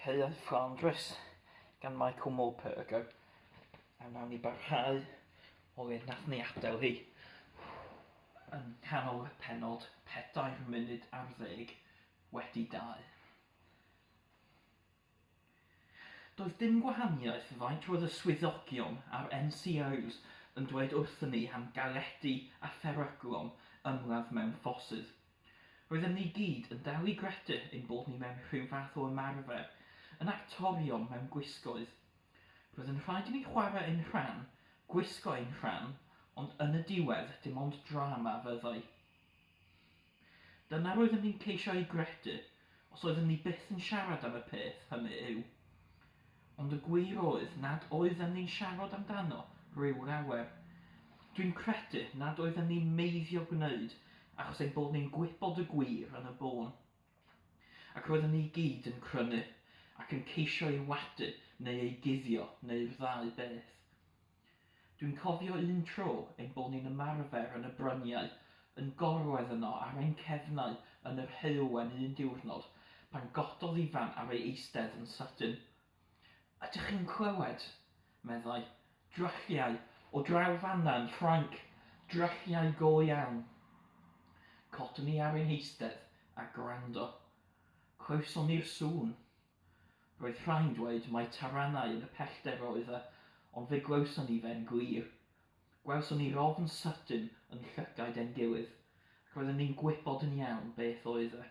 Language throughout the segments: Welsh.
Caeau Fflandrys gan Michael Morpurgo. A wnawn ni barhau o le nath ni adael hi yn nghanol y pennod 2:04. Doedd dim gwahaniaeth faint roedd y swyddogion a'r NCOs yn dweud wrthon ni am galedi a pheryglon ymladd mewn ffosydd. Roeddem ni gyd yn dal i gredu ein bod ni mewn rhyw fath o ymarfer, yn actorion mewn gwisgoedd. Roedd yn rhaid i ni chwarae ein rhan, gwisgo ein rhan, ond yn y diwedd dim ond drama fyddai. Dyna roeddem ni'n ceisio ei gredu, os oeddem ni byth yn siarad am y peth, hynny yw. Ond y gwir oedd nad oeddem ni'n siarad amdano ryw lawer. Dwi'n credu nad oeddem ni'n meiddio gwneud achos ein bod ni'n gwybod y gwir yn y bôn. Ac roeddem ni i gyd yn crynu, ac yn ceisio ei wadu neu ei guddio neu'r ddau beth. Dwi'n cofio un tro ein bod ni'n ymarfer yn y bryniau, yn gorwedd yno ar ein cefnau yn yr heulwen un diwrnod, pan gododd Ifan ar ei eistedd yn sydyn. Ydych chi'n clywed? meddai. Drylliau, o draw fan'na yn Ffrainc, drylliau go iawn. Codwn ni ar ein heistedd a gwrando. Clywson ni'r sŵn. Roedd rhai'n dweud mai taranau yn y pellter oedd e, ond fe glywson ni fe'n glir. Gwelson ni'r ofn sydyn yn llygaid ein gilydd, ac roedden ni'n gwybod yn iawn beth oedd e.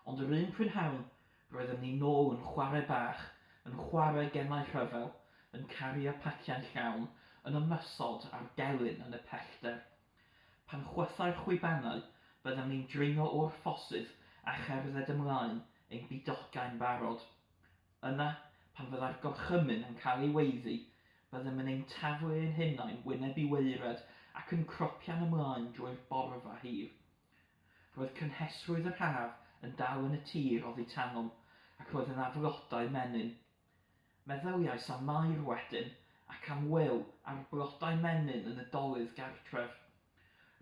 Ond yr un prynhawn, roeddem ni nôl yn chwarae bach, yn chwarae gemau rhyfel, yn cario paciau llawn, yn ymosod ar gelyn yn y pellter. Pan chwythai'r chwibanau, byddem ni'n dringo o'r ffosydd a cherdded ymlaen ein bidogau'n barod. Yna, pan fyddai'r gorchymyn yn cael ei weiddi, byddem yn ein taflu ein hunain wyneb i waered ac yn cropian ymlaen drwy'r borfa hir. Roedd cynhesrwydd yr haf yn dal yn y tir oddi tanom, ac roedd yna flodau menyn. Meddyliais am Mair wedyn, ac am Wil a'r blodau menyn yn y dolydd gartref.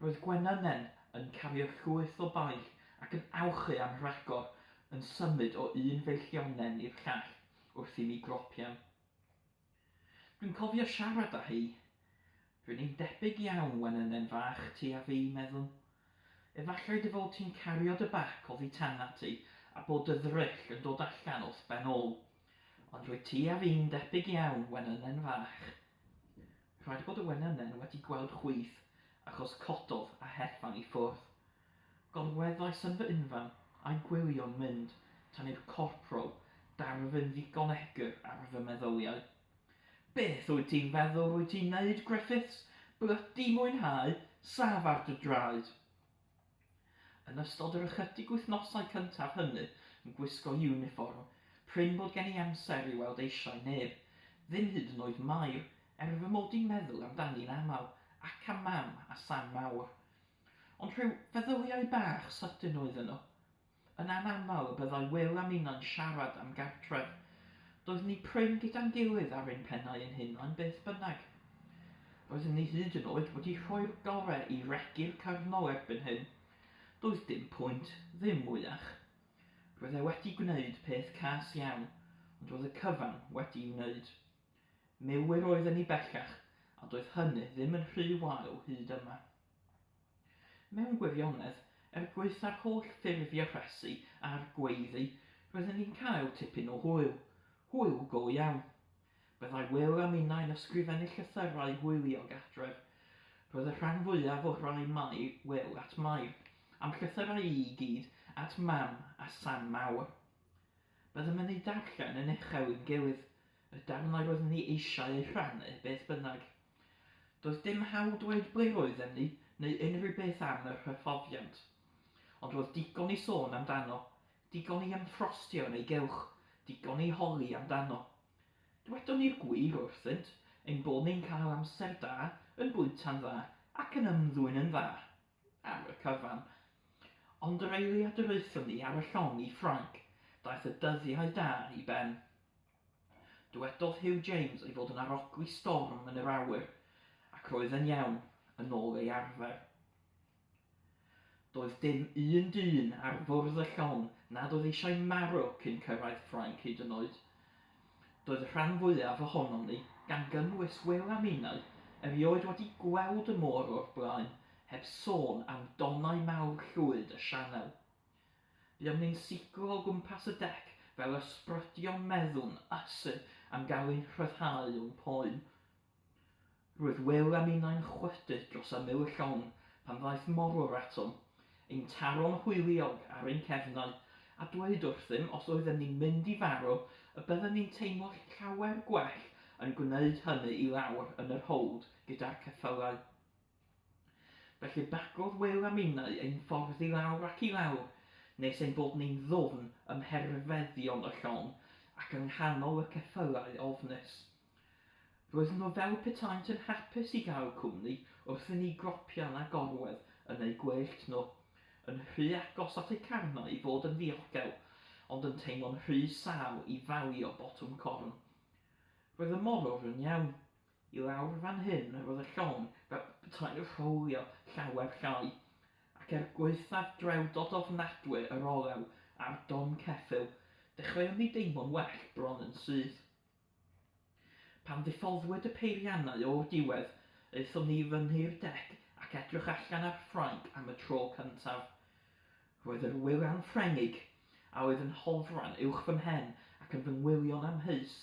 Roedd gwenynen yn cario llwyth o baill ac yn awchu am ragor, yn symud o un feillionen i'r llall wrth i mi gropian. Dwi'n cofio siarad â hi. Rŷn ni'n debyg iawn, wenynen fach, ti a fi, meddwn. Efallai dy fod ti'n cario dy bac oddi tanat ti a bod dy ddryll yn dod allan o'th ben ôl. Ond rwyt ti a fi'n debyg iawn, wenynen fach. Rhaid bod y wenynen wedi gweld chwith, achos cododd a hedfan i ffwrdd. Gorweddais yn fy unfan, a'i gwylio'n mynd, tan i'r corporal darfu'n ddigon egr ar fy meddyliau. Beth wyt ti'n feddwl rwyt ti'n neud, Griffiths? Blydi mwynhau, saf ar dy draed! Yn ystod yr ychydig wythnosau cyntaf hynny yn gwisgo iwnifform, prin bod gen i amser i weld eisiau neb, ddim hyd yn oed Mair, er fy mod i'n meddwl amdani'n aml, ac am Mam a Sam Mawr. Ond rhyw feddyliau bach sydyn oedden nhw. Yn anaml y byddai Wil a minnau'n siarad am gartref. Doeddwn ni prin gyda'n gilydd ar ein pennau ein hunain beth bynnag. Roeddwn ni hyd yn oed wedi rhoi'r gorau i regi'r cyrnol erbyn hyn. Doedd dim pwynt, ddim mwyach. Roedd e wedi gwneud peth cas iawn, ond roedd y cyfan wedi'i wneud. Milwyr oedden ni bellach, a doedd hynny ddim yn rhy wael hyd yma. Mewn gwirionedd, er gwaetha'r holl ffurfio rhesi a'r gweiddi, roedden ni'n cael tipyn o hwyl. Hwyl go iawn. Byddai Wil a minnau'n ysgrifennu llythyrau hwyliog adref. Roedd y rhan fwyaf o rhai Mai Wil at Mair, a'm llythyrau i i gyd at Mam a Sam Mawr. Byddem yn eu darllen yn uchel i'n gilydd, y darnau roeddwn ni eisiau eu rhannu beth bynnag. Doedd dim hawl dweud ble roeddem ni neu unrhyw beth am yr hyfforddiant. Ond roedd digon i sôn amdano, digon i ymffrostio yn ei gylch, digon i holi amdano. Dwedon ni'r gwir wrthynt, ein bod ni'n cael amser da, yn bwyta'n dda ac yn ymddwyn yn dda. Ar y cyfan. Ond yr eiliad yr aethon ni ar y llong i Ffrainc, daeth y dyddiau da i ben. Dywedodd Huw James ei fod yn arogli storm yn yr awyr, ac roedd e'n iawn, yn ôl ei arfer. Doedd dim un dyn ar fwrdd y llong nad oedd eisiau marw cyn cyrraedd Ffrainc hyd yn oed. Doedd y rhan fwyaf ohonom ni, gan gynnwys Wil a minnau, erioed wedi gweld y môr o'r blaen, heb sôn am donnau mawr llwyd y sianel. Buom ni'n siglo o gwmpas y dec fel ysbrydion meddw'n ysu am gael ein rhyddhau o'n poen. Roedd Wil a minnau'n chwydu dros ymyl y llong pan ddaeth morwr atom, ein taro'n hwyliog ar ein cefnau, a dweud wrthym os oeddem ni'n mynd i farw y byddem ni'n teimlo llawer gwell yn gwneud hynny i lawr yn yr hold gyda'r ceffylau. Felly bagodd Wil a minnau ein ffordd i lawr ac i lawr nes ein bod ni'n ddwfn ym mherfeddion y llong ac yng nghanol y ceffylau ofnus. Roedden nhw fel petaent yn hapus i gael cwmni wrth i ni gropian a gorwedd yn eu gwellt nhw, yn rhy agos at eu carnau i fod yn ddiogel, ond yn teimlo'n rhy sâl i falio botwm corn. Roedd y morwr yn iawn. I lawr fan hyn roedd y llong fel petai'n rholio llawer llai, ac er gwaethaf drewdod ofnadwy yr olew a'r don ceffyl, dechreuon ni deimlo'n well bron yn syth. Pan ddiffoddwyd y peiriannau o'r diwedd, aethom ni i fyny'r dec ac edrych allan ar Ffrainc am y tro cyntaf. Roedd yr wylan Ffrengig, a oedd yn hofran uwch fy mhen ac yn fy ngwylio'n amheus,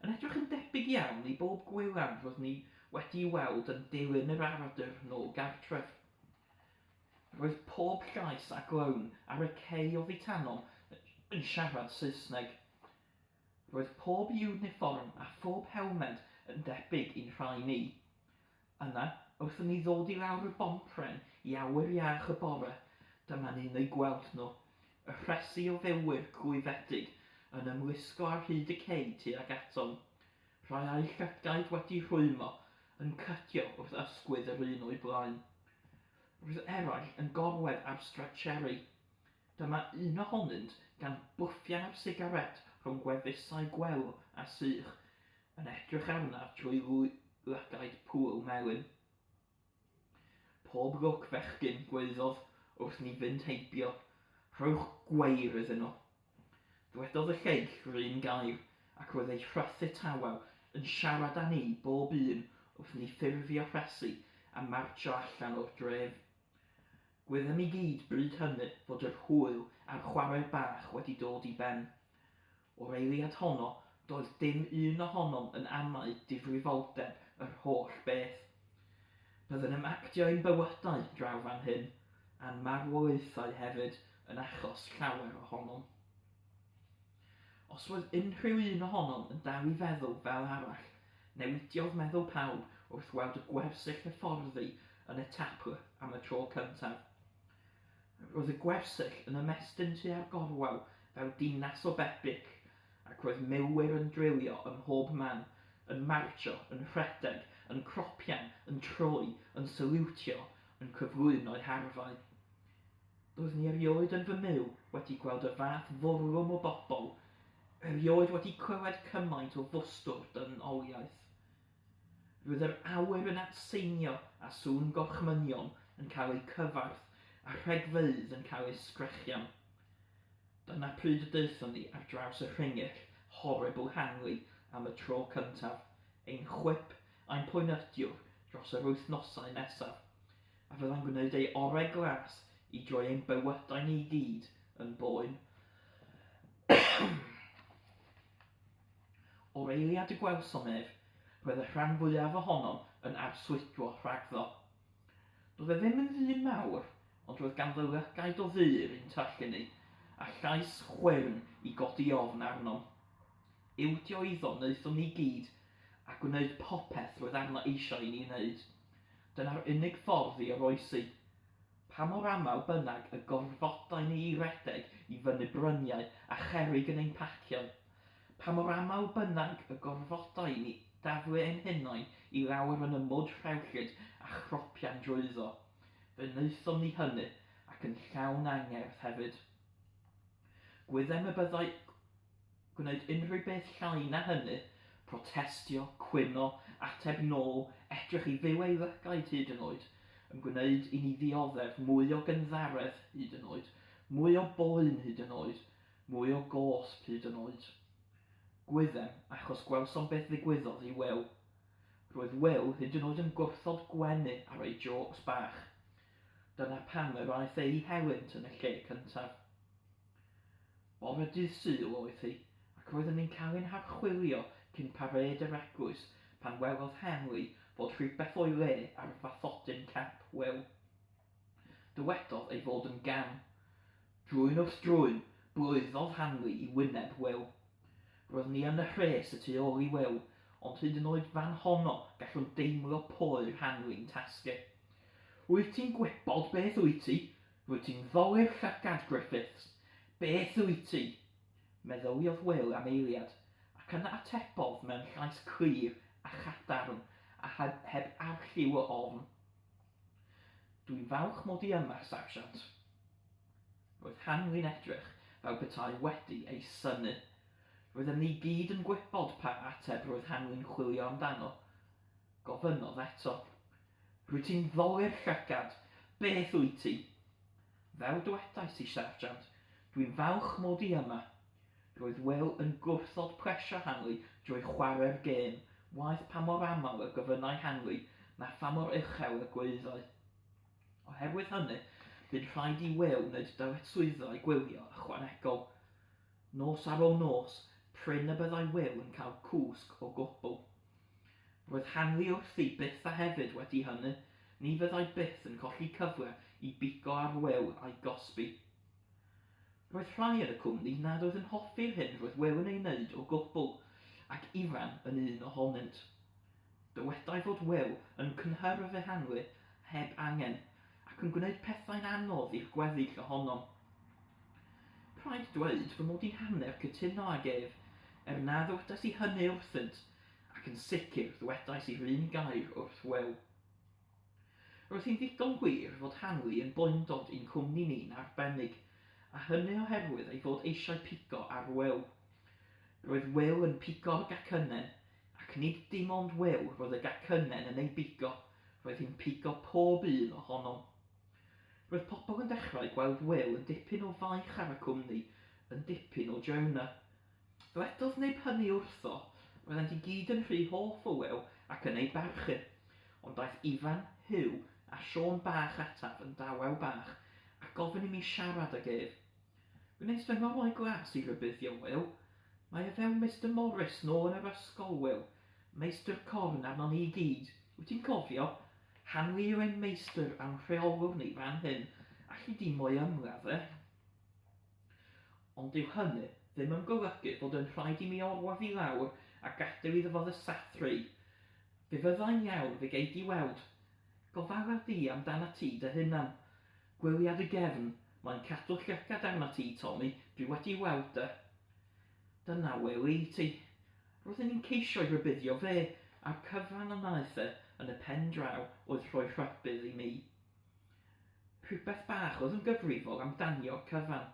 yn edrych yn debyg iawn i bob gwylan roeddwn i wedi'i weld yn dilyn yr aradr nôl gartref. Roedd pob llais a glywn ar y cei oddi tanom yn siarad Saesneg. Roedd pob iwnifform a phob helmed yn debyg i'n rhai ni. Yna, wrth i ni ddod i lawr y bompren i awyr iach y bore, dyma ni'n eu gweld nhw, y rhesi o filwyr clwyfedig yn ymlusgo ar hyd y cei tuag atom, rhai a'u llygaid wedi rhwymo, yn cydio wrth ysgwydd yr un o'u blaen. Roedd eraill yn gorwedd ar stretcheri, Dyma un ohonynt gan bwffian ar sigarét rhwng gwefusau gwelw a sych, yn edrych arnaf drwy lygaid pŵl melyn. Pob lwc, fechgyn, gwaeddodd wrth ni fynd heibio. Rhowch gweir iddyn nhw. Dwedodd y lleill 'run gair, ac roedd eu rhythu tawel yn siarad â ni bob un wrth ni ffurfio rhesi a martsio allan o'r dref. Gwyddem i gyd bryd hynny fod yr hwyl a'r chwarae bach wedi dod i ben. O'r eiliad honno, doedd dim un ohonom yn amau difrifoldeb yr holl beth. Byddwn yn actio ein bywydau draw fan hyn, a'n marwolaethau hefyd yn achos llawer ohonom. Os roedd unrhyw un ohonom yn dal i feddwl fel arall, Newidiodd meddwl pawb wrth weld y gwersyll hyfforddi yn Étaples am y tro cyntaf. Roedd y gwersyll yn ymestyn tua'r gorwel fel dinas o bebyll, ac roedd milwyr yn drilio ym mhob man, yn martsio, yn rhedeg, yn cropian, yn troi, yn saliwtio, yn cyflwyno'u harfau. Doeddwn i erioed yn fy myw wedi gweld y fath fwrlwm o bobl, erioed wedi clywed cymaint o fwstwr dynoliaeth. Roedd yr awyr yn atseinio a sŵn gorchmynion yn cael eu cyfarth a rhegfeydd yn cael eu sgrechian. Dyna pryd y daethon ni ar draws y rhingyll Horrible Hanley am y tro cyntaf, ein chwip a'n poenydiwr dros yr wythnosau nesaf, a fyddai'n gwneud ei orau glas i droi ein bywydau ni i gyd yn boen. O'r eiliad y gwelsom ef, roedd y rhan fwyaf ohonom yn arswydo rhagddo. Doedd e ddim yn ddyn mawr, ond roedd ganddo lygaid o ddur i'n tyllu ni, a llais chwyrn i godi ofn arnom. Ildio iddo wnaethom ni gyd, a gwneud popeth roedd arno eisiau i ni wneud. Dyna'r unig ffordd i oroesi. Pa mor aml bynnag y gorfodai ni i redeg i fyny bryniau a cherrig yn ein paciau, pa mor aml bynnag y gorfodai ni daflu ein hunain i lawr yn y mwd rhewllyd a chropian drwyddo, fe wnaethom ni hynny, ac yn llawn angerdd hefyd. Gwyddem y byddai gwneud unrhyw beth llai na hynny, protestio, cwyno, ateb nôl, edrych i fyw ei lygaid hyd yn oed, yn gwneud i ni ddioddef mwy o gynddaredd hyd yn oed, mwy o boen hyd yn oed. Mwy o gosb hyd yn oed. Gwyddem, achos gwelsom beth ddigwyddodd i Wil. Roedd Wil hyd yn oed yn gwrthod gwenu ar ei jôcs bach. Dyna pam yr aeth e i helynt yn y lle cyntaf. Bore dydd Sul oedd hi, ac roeddem ni'n cael ein harchwilio cyn parêd yr eglwys pan welodd Henry fod rhywbeth o'i le ar fathodyn cap Wil. Dywedodd ei fod yn gam. Drwyn wrth drwyn, blwyddodd Hanley i wyneb Wil. Roeddwn ni yn y rhes y tu ôl i Wil, ond hyd yn oed fan honno gallwn deimlo poer Hanley'n tasgu. Wyt ti'n gwybod beth wyt ti? Rwyt ti'n ddolur llygad, Griffiths! Beth wyt ti? Meddyliodd Wil am eiliad, ac yna atebodd mewn llais clir a chadarn a heb arlliw o ofn. Dwi'n falch mod i yma, Sarjant. Roedd Hanley'n edrych fel petai wedi ei synnu. Roeddem ni gyd yn gwybod pa ateb roedd Hanley'n chwilio amdano. Gofynnodd eto. Rwyt ti'n ddolur llygad. Beth wyt ti? Fel dwedais i, Sarjant, dwi'n falch mod i yma. Roedd Wil yn gwrthod plesio Hanley drwy chwarae'r gêm, waeth pa mor aml y gofynnai Hanley na pha mor uchel y gwaeddai. Oherwydd hynny, bu'n rhaid i Wil wneud dyletswyddau gwylio ychwanegol. Nos ar ôl nos, prin y byddai Wil yn cael cwsg o gwbl. Roedd Hanley wrthi byth a hefyd wedi hynny, ni fyddai byth yn colli cyfle i bigo ar Wil a'i gosbi. Roedd rhai yn y cwmni nad oedd yn hoffi'r hyn roedd Wil yn ei wneud o gwbl, ac Ifan yn un ohonynt. Dywedai fod Wil yn cynhyrfu Hanley heb angen, ac yn gwneud pethau'n anodd i'r gweddill ohonom. Rhaid dweud fy mod i'n hanner cytuno ag ef, er na ddywedais i hynny wrthynt, ac yn sicr ddwedais i'r un gair wrth Wil. Roedd hi'n ddigon gwir fod Hanley yn boendod i'n cwmni ni'n arbennig, a hynny oherwydd ei fod eisiau pigo ar Wil. Roedd Wil yn pigo'r gacynnen, ac nid dim ond Wil roedd y gacynnen yn ei bigo, roedd hi'n pigo pob un ohonom. Roedd pobl yn dechrau gweld Wil yn dipyn o faich ar y cwmni, yn dipyn o Jonah. Ddwedodd neb hynny wrtho, roeddent i gyd yn rhy hoff o Wil ac yn ei barchu. Ond daeth Ifan, Huw a Siôn Bach ataf yn dawel bach a gofyn i mi siarad ag ef. Gwnes fy ngorau glas i rybuddio Wil. Mae e fel Mister Morris nôl yn yr ysgol, Wil. Meistr corn arnon ni i gyd. Wyt ti'n cofio? Hanley yw ein meistr a'n rheolwr ni fan hyn. Alli di mo'i ymladd e? Ond dyw hynny ddim yn golygu fod yn rhaid i mi orwedd i lawr a gadael iddo fo fy sathru. Fe fyddai'n iawn, fe gei di weld. Gofala di amdanat ti dy hunan. Gwylia dy gefn, mae'n cadw llygad arnat ti, Tommy, dwi wedi weld dy. Dyna Wil i ti. Roedden ni'n ceisio'i rybuddio fe, a'r cyfan a wnaeth e yn y pen draw oedd rhoi rhybudd i mi. Rhywbeth bach oedd yn gyfrifol am danio'r cyfan,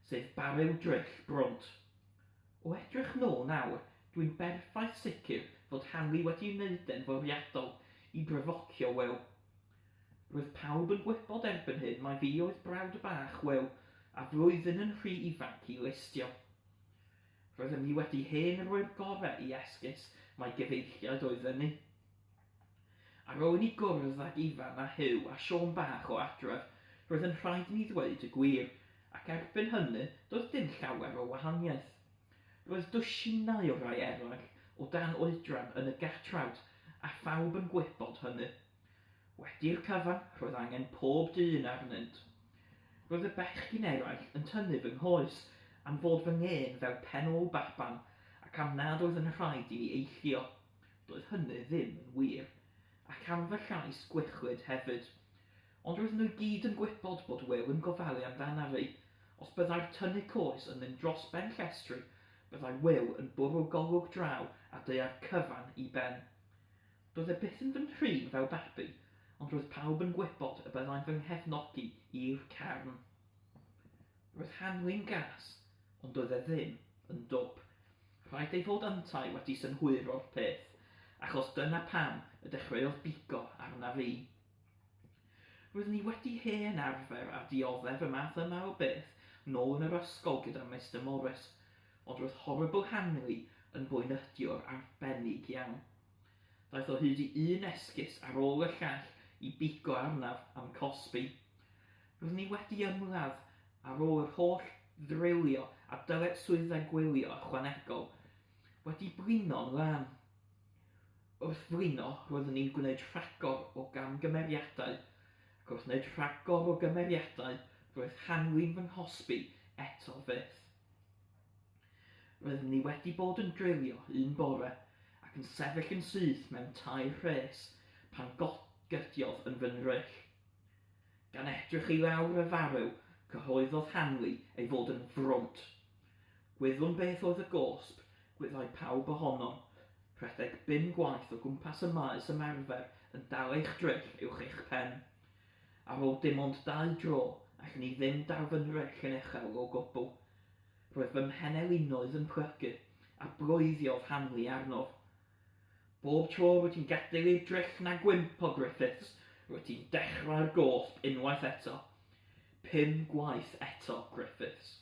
sef baril dryll brwnt. O edrych nôl nawr, dwi'n berffaith sicr fod Hanley wedi wneud e'n fwriadol i bryfocio Wil. Roedd pawb yn gwybod erbyn hyn mai fi oedd brawd bach Wil, a flwyddyn yn rhy ifanc i listio. Roeddem ni wedi hen roi'r gore i esgus mai gefeilliaid oedden ni. Ar ôl i ni gwrdd ag Ifan a Huw a Siôn Bach o adref, roedd yn rhaid i mi ddweud y gwir, ac erbyn hynny doedd dim llawer o wahaniaeth. Roedd dwsinau o rai eraill o dan oedran yn y gatrawd, a phawb yn gwybod hynny. Wedi'r cyfan, roedd angen pob dyn arnynt. Roedd y bechgyn eraill yn tynnu fy nghoes am fod fy ngên fel pen ôl baban ac am nad oedd yn rhaid i mi eillio. Doedd hynny ddim yn wir. Ac am fy llais gwichlyd hefyd. Ond roedden nhw i gyd yn gwybod bod Wil yn gofalu amdanaf i. Os byddai'r tynnu coes yn mynd dros ben llestri, byddai Wil yn bwrw golwg draw a deuai'r cyfan i ben. Doedd e byth yn fy nhrin fel babi, ond roedd pawb yn gwybod y byddai'n fy nghefnogi i'r carn. Roedd Hanley'n gas, ond doedd e ddim yn dwp. Rhaid ei fod yntau wedi synhwyro'r peth, achos dyna pam y dechreuodd bigo arnaf i. Roeddwn i wedi hen arfer â dioddef y math yma o beth nôl yn yr ysgol gyda Mister Morris, ond roedd Horrible Hanley yn boenydiwr arbennig iawn. Daeth o hyd i un esgus ar ôl y llall i bigo arnaf a'm cosbi. Roeddwn i wedi ymladd ar ôl yr holl ddrilio a dyletswyddau gwylio ychwanegol, wedi blino'n lân. Wrth flino, roeddwn i'n gwneud rhagor o gamgymeriadau, ac wrth wneud rhagor o gymeriadau, roedd Hanley'n fy nghosbi eto fyth. Roeddwn i wedi bod yn drilio un bore ac yn sefyll yn syth mewn tair rhes pan gydiodd yn fy nryll. Gan edrych i lawr y farw, cyhoeddodd Hanley ei fod yn frwnt. Gwyddwn beth oedd y gosb, gwyddai pawb ohonom, rhedeg bum gwaith o gwmpas y maes ymarfer yn dal eich dryll uwch eich pen. Ar ôl dim ond dau dro, allwn i ddim dal fy nryll yn uchel o gwbl. Roedd fy mhenelinoedd yn plygu, a bloeddiodd Hanley arnof. Bob tro rwyt ti'n gadael i'r dryll 'na gwympo, Griffiths, rwyt ti'n dechrau'r gosb unwaith eto. Pum gwaith eto, Griffiths.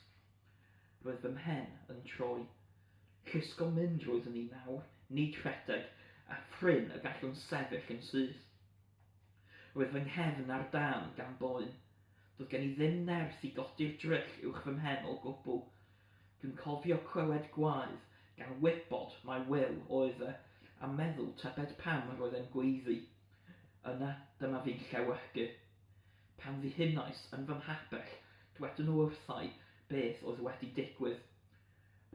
Roedd fy mhen yn troi. Llusgo mynd roeddwn i nawr, nid rhedeg, a phrin y gallwn sefyll yn syth. Roedd fy nghefn ar dân gan boen. Doedd gen i ddim nerth i godi'r dryll uwch fy mhen o gwbl. Dwi'n cofio clywed gwaedd, gan wybod mai Wil oedd e, a meddwl tybed pam roedd e'n gweiddi. Yna, dyma fi'n llewygu. Pan ddihunais yn fy mhabell, dwedon nhw wrtha-i beth oedd wedi digwydd.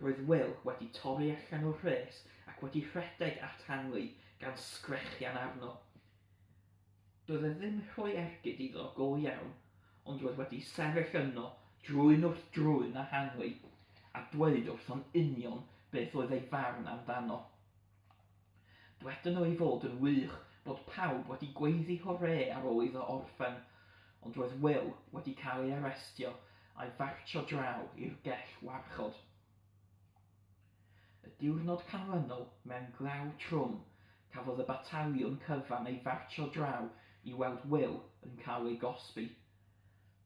Roedd Wil wedi torri allan o'r rhes ac wedi rhedeg at Hanley gan sgrechian arno. Doedd e ddim rhoi ergyd iddo go iawn, ond roedd wedi sefyll yno drwyn wrth drwyn â Hanley a dweud wrtho'n union beth oedd ei farn amdano. Dwedon nhw ei fod yn wych, bod pawb wedi gweiddi hwrê ar ôl iddo orffen, ond roedd Will wedi cael ei arestio a'i fartsio draw i'r gell warchod. Y diwrnod canlynol, mewn glaw trwm, cafodd y bataliwn cyfan ei fartsio draw i weld Wil yn cael ei gosbi.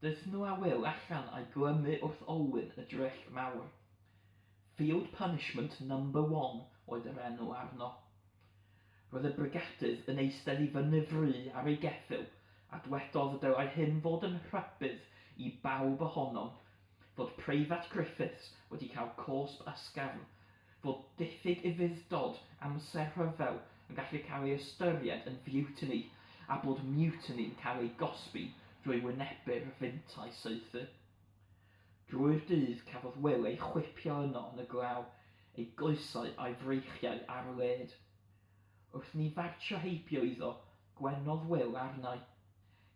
Daethon nhw â Wil allan a'i glymu wrth olwyn y dryll mawr. Field Punishment Number One oedd yr enw arno. Roedd y brigadydd yn eistedd i fyny fry ar ei geffyl, a dwedodd y dylai hyn fod yn rhybudd i bawb ohonom fod Preifat Griffiths wedi cael cosb ysgafn, fod diffyg ufudd-dod amser rhyfel yn gallu cael ei ystyried yn fiwtini a bod miwtini'n cael ei gosbi drwy wynebu'r fintai saethu. Drwy'r dydd cafodd Wil ei chwipio yno yn y glaw, ei goesau a'i freichiau ar led. Wrth ni fartsio heibio iddo, gwenodd Wil arnai.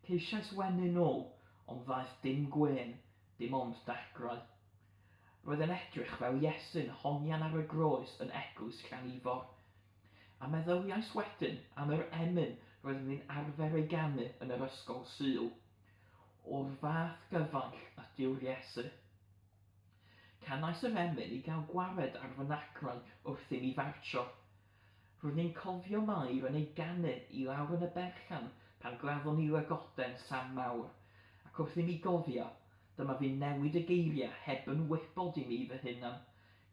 Ceisiais wenu nôl, ond ddaeth dim gwên, dim ond dagrau. Roedd e'n edrych fel Iesu'n hongian ar y groes yn eglwys Llanifor. A meddyliais wedyn am yr emyn roeddwn i'n arfer ei ganu yn yr ysgol Sul. O'r fath gyfaill ydyw'r Iesu. Canais yr emyn i gael gwared ar fy nagrau wrth i mi fartsio. Roeddwn i'n cofio Mair yn ei ganu i lawr yn y berllan pan gladdon ni lygoden Sam Mawr, ac wrth i mi gofio, dyma fi'n newid y geiriau heb yn wybod i mi fy hunan,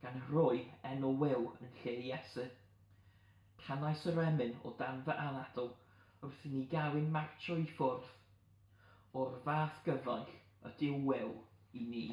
gan roi enw Wil yn lle Iesu. Canais yr emyn o dan fy anadl wrth i ni gael ein martsio i ffwrdd. O'r fath gyfaill ydyw Wil i ni.